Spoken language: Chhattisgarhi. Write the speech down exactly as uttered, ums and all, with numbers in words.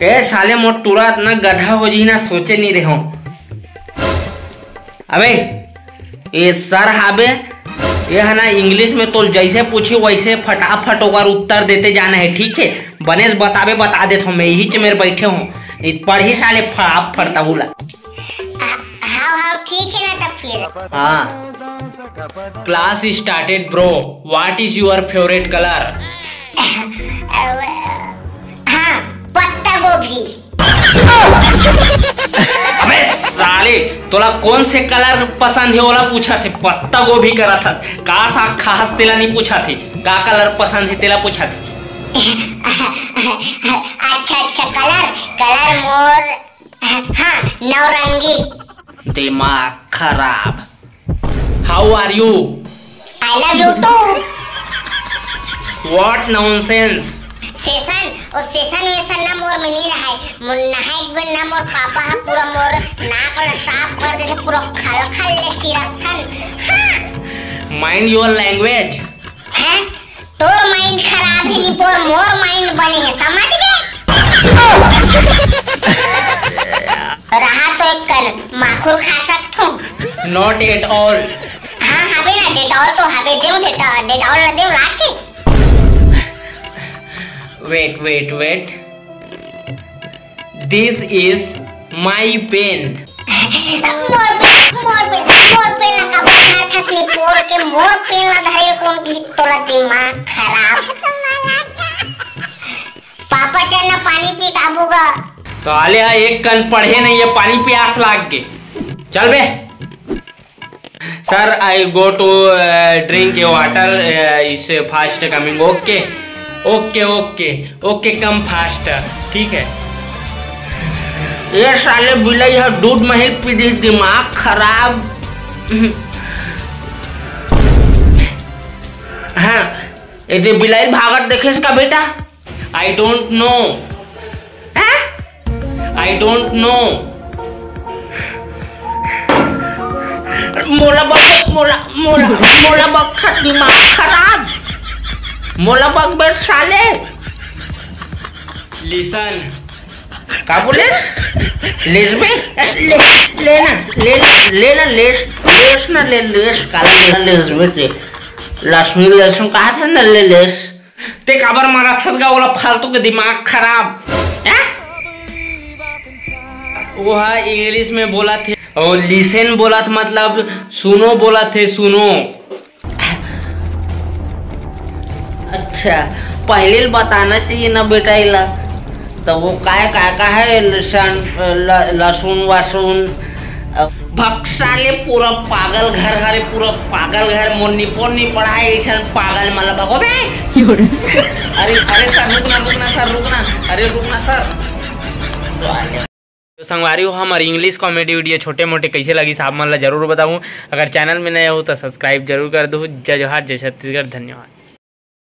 ए साले, मोर टूरा अतना गधा हो जी ना, सोचे नहीं रहे हो। अबे, ये सर हाबे, ये है ना, इंग्लिश में तो जैसे पूछी वैसे फटाफट ओकर उत्तर देते जाना है, ठीक है? बनेस बताबे, बता देत हूँ मैं, यही च मेरे बैठे हूँ, नहीं पढ़ी साले फड़ाप फड़ता हुला। हाँ, हाँ, ठीक है ना तब फिर। हाँ। Class started, bro. What is your favorite color? हाँ, पत्ता गोभी। अबे साले, तोला कौन से कलर पसंद है, ओला पूछा थे, पत्ता गोभी करा था, का साग खास तेला नहीं पूछा थे, का कलर पसंद है तेला पूछा थे। अच्छा, अच्छा, कलर, कलर मोर, हाँ, नौरंगी। दिमाग खराब। How are you? I love you too. What nonsense? Session, ओ सेशन वेशन ना मोर में नहीं रहाय। मोर नहाए के बेर ना मोर पापा हा पूरा मोर नाक ला साफ कर देथे, पूरा खल खल ले सिरकथन। हाँ। Mind your language. हैं? तोर माइंड खराब है, निपोर मोर माइंड बने है, समझ गए? रहा तो एक कन माखुर खा सकथो। Not at all. हाँ, हवे ना, डेटॉल तो हवे, देव डेटॉल, डेटॉल ला देव लाके। Wait, wait, wait. This is my pen. Mor PAN, Mor PAN, Mor PAN ला काबर धरथस निपोर के, मोर पेन ला धरे कोन की तोला दिमाग खराब। पापा चल ना पानी पी के आबो गा। तो आले हा एक कन पढ़े नहीं है, पानी प्यास लाग के। चल बे। Sir, I go to, uh, drink a water, uh, is fast coming. Okay, okay, okay, okay, come fast. ठीक है। ये साले बिलाई ह दूध मही पी दी, दिमाग खराब। हाँ, ये दे बिलाई भागत देखेस का बेटा? I don't know. हाँ? I don't know. मोला बक, मोला, मोला, मोला बक, दिमाग खराब। मोला बक बे साले। Listen. का बोले? लेस बे? ले, लेना, लेना, लेना, लेस, लेस ना ले, लेस, काला लेना, लेस बे से। लक्ष्मी लक्ष्मी कहा था ना, ले लेस। ते काबर मारत हस गा ओला, फालतू के दिमाग खराब, हैं? वो हा इंग्लिश में बोलत हे, और लिसन बोलत मतलब सुनो बोलत हे, सुनो। अच्छा, पहले ल बताना चाहिए ना बेटा इला। तो वो काय, काय, का है लसन, ल-, लसुन, वसुन, अ, भक्सा ले पूरा पागल घर हरे, पूरा पागल घर। मोर निपोर नहीं पढ़ाए, ऐसन पागल मला भगो बे। अरे, अरे सर, रुकना, रुकना सर, रुकना। अरे, रुकना सर। तो संगवारी हो, हमर इंग्लिश कॉमेडी वीडियो छोटे मोटे कैसे लगिस, आप मन ला जरूर बताहू। अगर चैनल में नए हो तो सब्सक्राइब जरूर कर दो। जय जोहार, जय छत्तीसगढ़, धन्यवाद।